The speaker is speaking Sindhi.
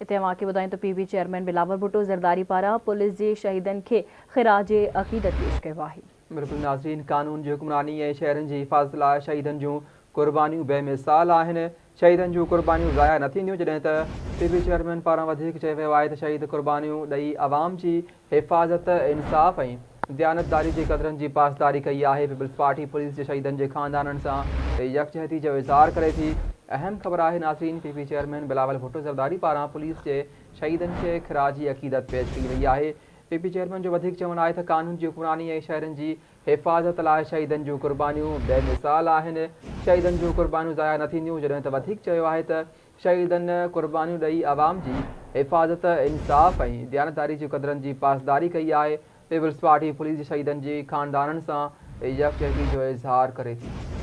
هتي اوهان کي ٻڌايون ته P P chairman Bilawal Bhutto Zardari پاران پوليس جي شهيدن کي خراج عقيدت پيش ڪيو آهي. بلڪل ناظرين قانون جي حڪمراني ۽ شهرين جي حفاظت لاء شهيدن جون قربانيون بي مثال آهن، شهيدن جون قربانيون ضايع نه ٿينديون، جڏهن ته پي پي چيئرمين پاران وڌيڪ چيو ويو آهي ته شهيد قربانيون ڏئي عوام جي حفاظت، انصاف ۽ ديانتداري جي قدرن جي پاسداري ڪئي آهي، پيپلز پارٽي پوليس جي شهيدن جي خاندانن سان يڪجهتي جو اظهار ڪري ٿي. اهم خبر آهي ناظرين P P chairman Bilawal Bhutto Zardari پاران پوليس جي شهيدن کي خراج عقيدت پيش ڪئي وئي آهي. پي پي چيئرمين جو وڌيڪ چوڻ آهي ته قانون جي حڪمراني ۽ شهرين جي حفاظت لاء شهيدن جون قربانيون بي مثال آهن، شهيدن جون قربانيون ضايع نه ٿينديون، جڏهن ته وڌيڪ چيو آهي ته شهيدن قربانيون ڏئي عوام جي حفاظت، انصاف ۽ ديانتداري جي قدرن جي پاسداري ڪئي آهي، پيپلز پارٽي پوليس جي شهيدن جي خاندانن سان يڪجهتي جو اظهار ڪري ٿي.